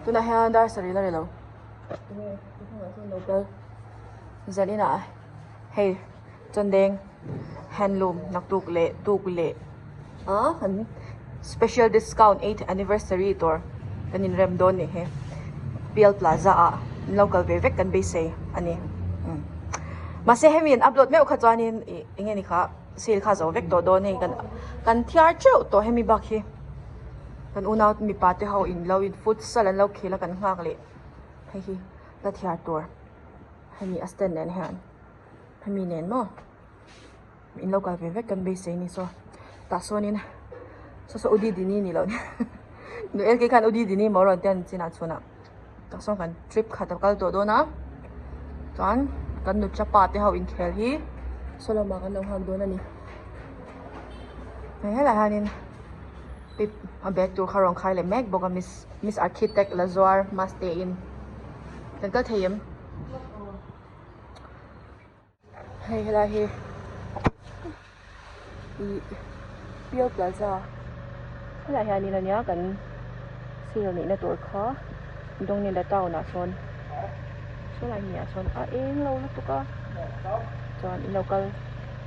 Tunah hian dar sarih la ri lo. Local zaninah hei Chawndeng handloom naktuk leh tuk leh ah kan special discount eighth anniversary tur kan inrem dawn nih hi Pial Plaza ah an lo kal ve vek kan beisei a ni mahse hemi an upload meuh kha chuanin ih eng nge ni kha sale kha a zo vek tawh dawn hei kan kan thiar teuh tawh hemi bak hi kan unau mipa te ho in lo in futsal an lo khel a kan nghak leh hei hi la thiar tur hemi a stand nen hian. Hemi nen maw in lo kal ve vek kan beisei ni saw tah sawnin saw saw udi dini ni lo nu lk khan udi dini maw rawn tia chinah chhunah tah sawn kan trip khat a kal tawh dawn a chuan kan nu chapa te ho inkhel hi saw lamah kan lo nghak dawn a ni hei helaiah hianin pip a bag tur kha rawn khai leh mek bawk a miss miss architect la zuar maste in kan kal thei em. Hei helai hi ih Pial Plaza helaiah hianin ania kan sale neihna tur kha Dongnela town ah sawn sawlai hnih ah sawn a eng lo lutuk a chuan in lo kal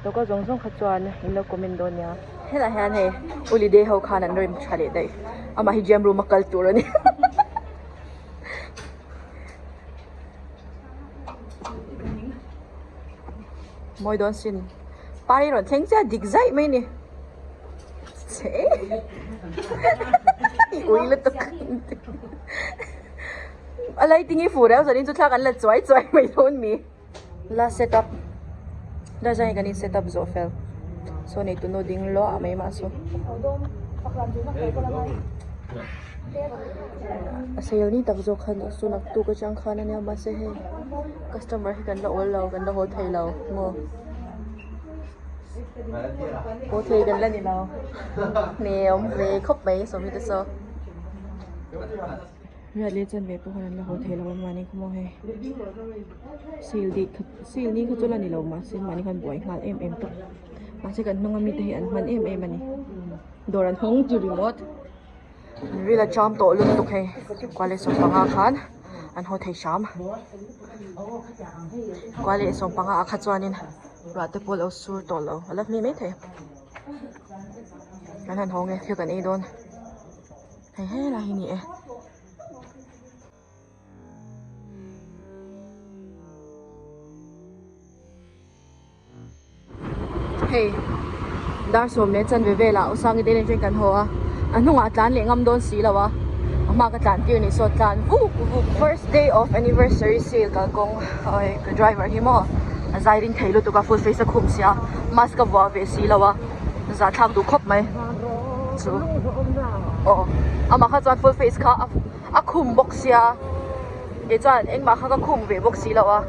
lo kal zawng zawng kha chuan in lo comment dawn nia helaiah hian hei holiday ho khan an rem tha leh daih amah hi gym room a kal tur a ni. Mawi dawn sin pai rawn thleng chiah dik zaih mai ni che i ui lutuk a lighting hi fuh reuh zanin chu thla kan la chuai chuai mai dawn mi la set up dar zan hi kan in set up zawh fel saw nei tunu ding luah mai mah saw. A sale ni tak zawk khan chu naktuk atang khan ania mahse hei customer hi kan la awl lo kan la haw thei lo maw haw thei kan la ni lo hne awm ve khawp mai sawmi te saw riat leh chanve pawh khan an la haw thei lo a mahni khaw maw hei sale date kha sale ni kha chu la ni lo mahse mahni khan buai nghal em em tawp mahse kan hnung ami te hi an hman em em a ni dawr an hawng chu ringawt. Ril a cham tawh lutuk hei kua leh sawmpanga khan an haw thei hram kua leh sawmpanga ah kha chuanin ruah te pawh a lo sur tawh lo a la hmi maithei kan han haw nge thil kan ei dawn hei helai hi a ni e. Hei dar sawm leh chanve velah Usangi te nen kan haw a a hnungah a tlan leh ngam dawn si lo a a hma ka tlan tir nih saw tlan vuk vuk first day of anniversary sale kalkawng awii ka driver hi maw a zai ring thei lutuk a full face a khum sia mask a vuah ve si lo a zahthlak duh khawp mai chu aw amah kha chuan full face kha a khum bawk sia kei chuan engmah kha ka khum ve bawk si lo a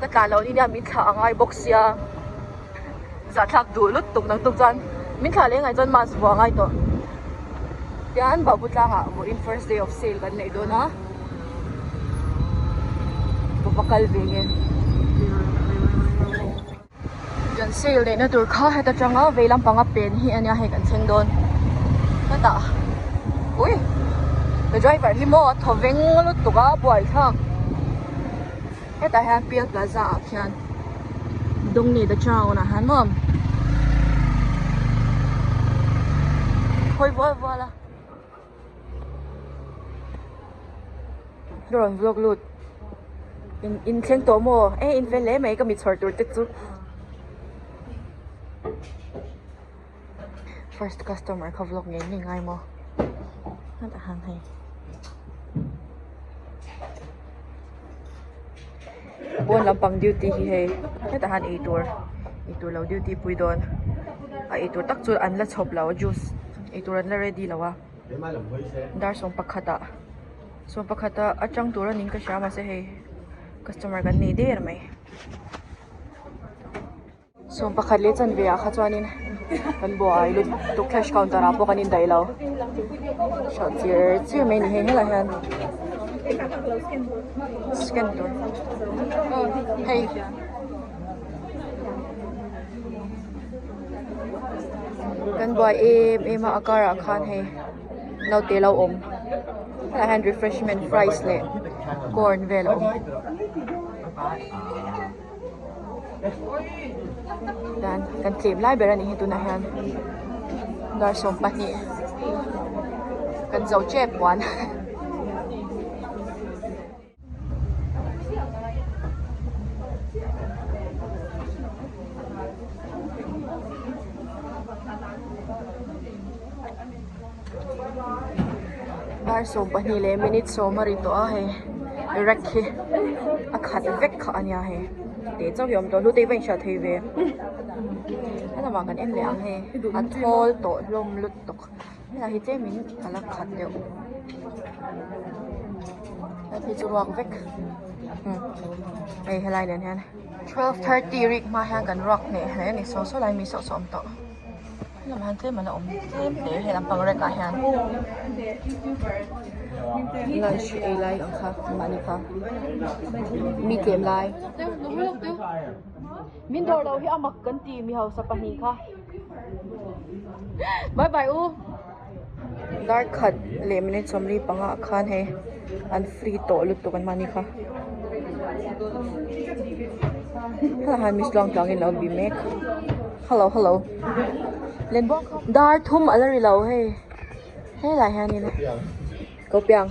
ka tlan loh nia min thlah a ngai bawk sia zahthlak duh lutuk nang tuk chuan min thlah leh ngai chuan mask vuah a ngai tawh tian babu tlangah vawiin first day of sale kan neih dawn a ka va kal ve nge kan sale neihna tur kha heta tanga vei lampanga pen hi ania hei kan thleng dawn hetah ui ka driver hi maw a thaw veng lutuk a buaithlak hetah hian pial plaza ah khian dawngni the town ah hian maw hawi vual vual a rawn vlog lut in in thleng tawh maw e in fel hle mai ka mi chhawr tur te chu first customer kha vlog ngei ngei ngai maw a hang hei pawn lampang duty hi hei hetah hian eitur eitur lo duty pui dawn a eitur tak chu an la chhawp lo juice eitur an la ready lo a dar sawm pakhat ah sawm pakhat ah atang tur a niin ka hria mahse hei customer kan nei der mai. Sawm pakhat leh chanve ah kha chuanin kan buai lutuk cash counter ah pawh kan indaih lo hralh chir chir mai a ni hei helaiah hian scan tur hei kan buai em em a a karah khan hei naute lo awm. Helaiah hian refreshment fries leh corn vel a awm. Tian kan tlem lai ber a nih hi tunah hian dar 12 kan zo tep puan. Dar 12 leh minute 10 a ri tawh a hei rack hi a khat vek kha a nia hei teh chauh hi a awm tawh hlute hi va inhriat thei ve a lamah kan en leh ang hei a thawl tawh hlawm lutuk. Helai hi tlem in a la khat deuh helai phei chu ruak vek hei helai nen hian 12:30 rik hma hian kan ruak hneh hle a ni saw saw lai mi sawh sawh a awm tawh helam ah hian tlem a la awm tlem hle he lampang rek ah hian lunch ei lai ang kha mahni kha mi tlem lai min dawr loh hi a mak kan ti mi hausa pahnih kha. Bye bye u dar khat leh minute 45 ah khan hei an free tawh lutuk an mahni kha helaiah hian miss tluang tluangin alo bi mek hello hello dar thum ala ri lo hei helaiah hianin ko piang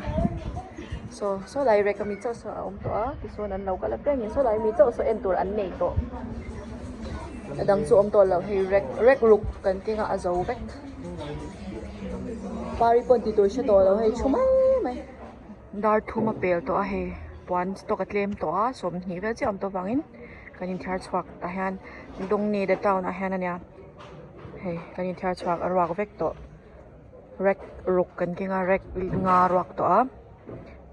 saw saw lai rek ami chauh saw a awm tawh a tichuan an lo kal apiangin saw lai mi chauh saw en tur an nei tawh a dang chu awm tawh lo hei rek rek ruk kan keng a a zo vek pari pawn ti tur hre tawh lo hei thu mai mai dar thum a pel tawh a hei puan stock a tlem tawh a 20 vel chiah a awm tawh avangin kan inthiar chhuak tah hian Dongni the town ah hian ania hei kan inthiar chhuak a ruak vek tawh. Rek ruk kan keng a rek nga ruak tawh a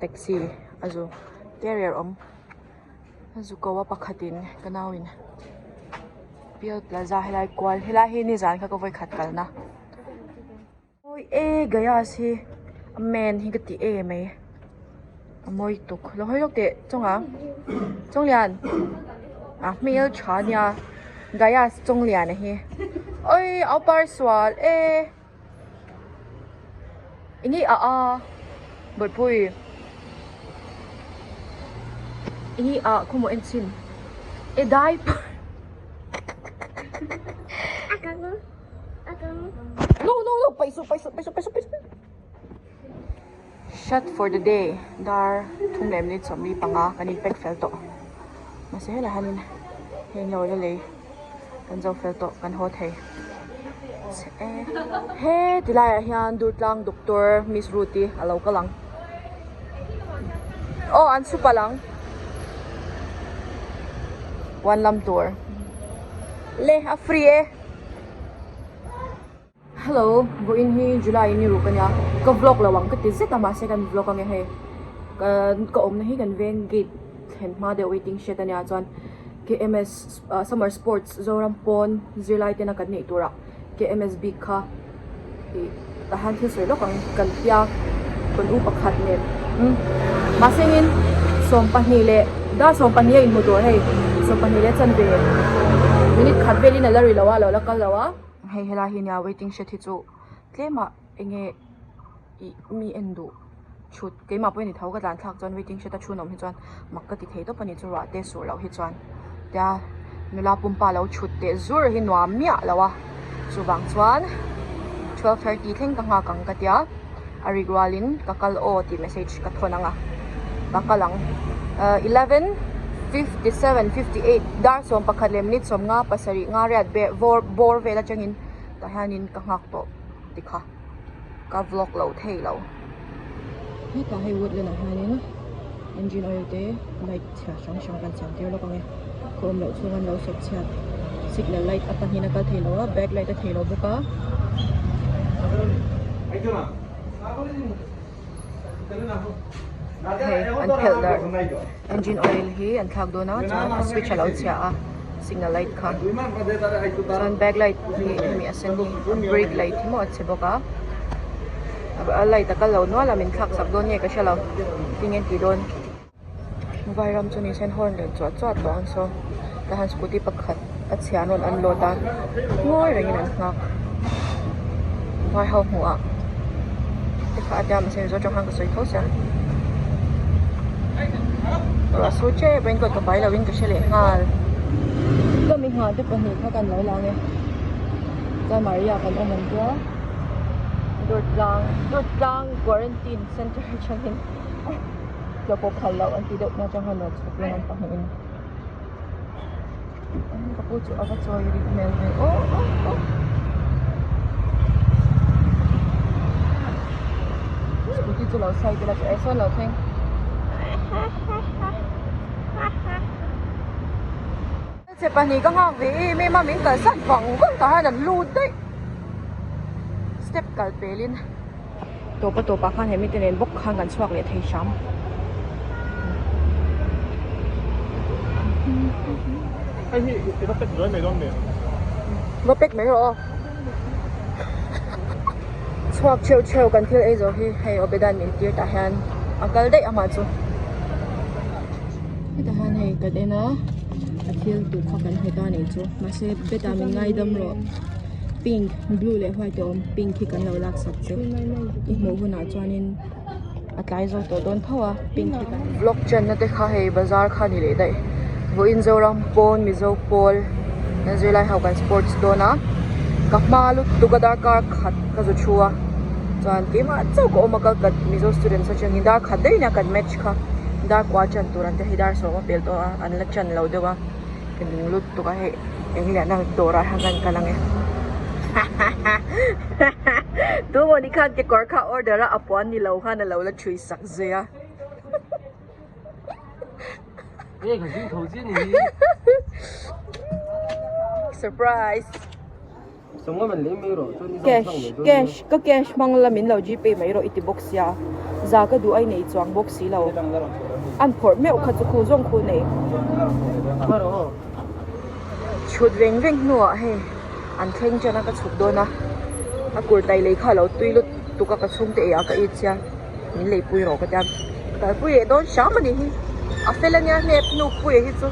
taxi a zu carrier awm a zu ko a pakhatin ka nauin pial plaza helai kual helai hi nizan kha ka vawikhat kalna mawi e gaias hi a man hi ka ti em mai a mawi tuk lo hawi lawk teh chawngah chawnglian a hmel tha ania gaias chawngliana hi awii a par sual e. Enge a a bawihpui enge a khawmaw en chhin e diaper no no no paih suh paih suh paih suh paih suh paih suh shut for the day dar thum leh minute 45 kan in pack fel tawh mahse helaiah hianin heng lo la lei. Kan zo fel tawh kan haw thei e he ti laiah hian Durtlang Doctor Miss Ruth-i a lo kal ang aw an su palh ang one lam tur le a free e. Hello, vawiin hi July ni ruk ania, ka vlog lo ang ka ti zet a mahse kan vlog ange hei ka awmna hi kan veng gate thlen hma deuh waiting shed ania chuan KMS summer sports Zoram pawn zirlai tena kan neih turah KMS bik kha ih tah hian thil sawi lawk ang kan tia kan u pakhat nen umm mahse engin 12 leh dar 12 a inhmu tur hei 12 leh chanve minute khat velin a la ri lo a lo la kal lo a. Hei helai hi nia waiting shed hi chu tlemah enge ih mi en duh thut keimah pawh ni tho ka tlan thlak chuan waiting shed a thu nawm hi chuan mak ka ti thei tawp a ni chu ruah te suh loh hi chuan tia nula pumpa lo thut teh zur hi nuam miah lo a chuvang chuan 12:30 thleng ka nghak ang ka tia a rik rualin ka kal aw tih message ka thawn ang a ka kal ang 11:57 58 dar 11 leh minute 50 pasarih nga riat vel bawr bawr vel atangin tah hianin ka nghak tawh tikha ka vlog lo thei lo hetah hei woodland ah hianin engine oil te light chhia hrang hrang kan siam tir lawk ang e khaw awm loh chhung an lo sawp chhiat signal light a pahnih in a kal thei lo a back light a thei lo bawk a. Hei an phelh darh engine oil hi an thlak dawn a chuan a switch a lo chhia a signal light kha chuan back light hi hemi a sen hi brake light hi maw a chhe bawk a a light a kal lo nual a min thlak sak dawn nge ka hre lo tinge an tih dawn. Vairam chu ni sen horn leh chuah chuah tawh ang saw tah hian scooty pakhat a chhia an rawn unload a ngawi rengin an nghak vai ho hmuh ah. kha a tia mahse Mizo tang khan ka sawi tho sia. Ruah sur tep raincoat ka pai lo in ka hre leh nghal. Ka mi nghah te pahnih kha kan lo lang e. Chuan Maria kan awm ang tia. Durtlang Durtlang quarantine center atangin tlawh pawh phal loh an tih deuh na atang khan lo chhuk lang an pahnihin. Ka pu chu a va chawi rik hmel ve aw aw aw. Scooty chu lo side ila chu eh sawn lo thleng. Che pahnih ka nghak ve em em a min kalsan vang vang tah hian an lut daih. Step kal pelin tawpa tawpah khan he mite nen bawk khan kan chhuak leh thei hram. Hei hi i va pek zuai mai dawn mi? Va pek mai rawh aw. Chhuak theuh theuh kan thil ei zawh hi hei Obedan min tir tah hian a kal daih amah chu. Hetah hian hei kan en a a thil tur kha kan hmu ta anih chu mahse bet ah min ngaidam rawh pink blue leh white a awm pink hi kan lo lak sak che i hmuh hunah chuanin a tlai zo tawh dawn tho a pink hi kan vlog channa te kha hei bazar kha a ni leh daih vawiin Zoram pawn Mizo pawl kan zirlai ho kan sports dawn a ka hma lutuk a darkar khat ka zu thu a chuan keimah chauh ka awm a ka Mizo students atangin dar khat daih nia kan match kha. Dar kua chan tur an ti hei dar sawm a pel tawh a an la chan lo deuh a ka ning lut tuk a hei eng lian a dawr ah hian kan kal ang e tu maw ni khan kekawr kha order a a puan ni lo khan a lo la thui sak zui a. Surprise. Cash cash ka cash hmang la min lo gpay mai rawh i ti bawk sia za ka duh a i nei chuang bawk si lo an phawrh meuh kha chu khu zawng khu nei chhut veng veng hnuah hei an thleng tan a ka chhuk dawn a a kurtai lei kha a lo tui lut tuk a ka chhungte ei ah ka it sia min lei pui rawh ka tia kalpui leh dawn hram a ni hi a fel ania hnep hnuk pui hi chu.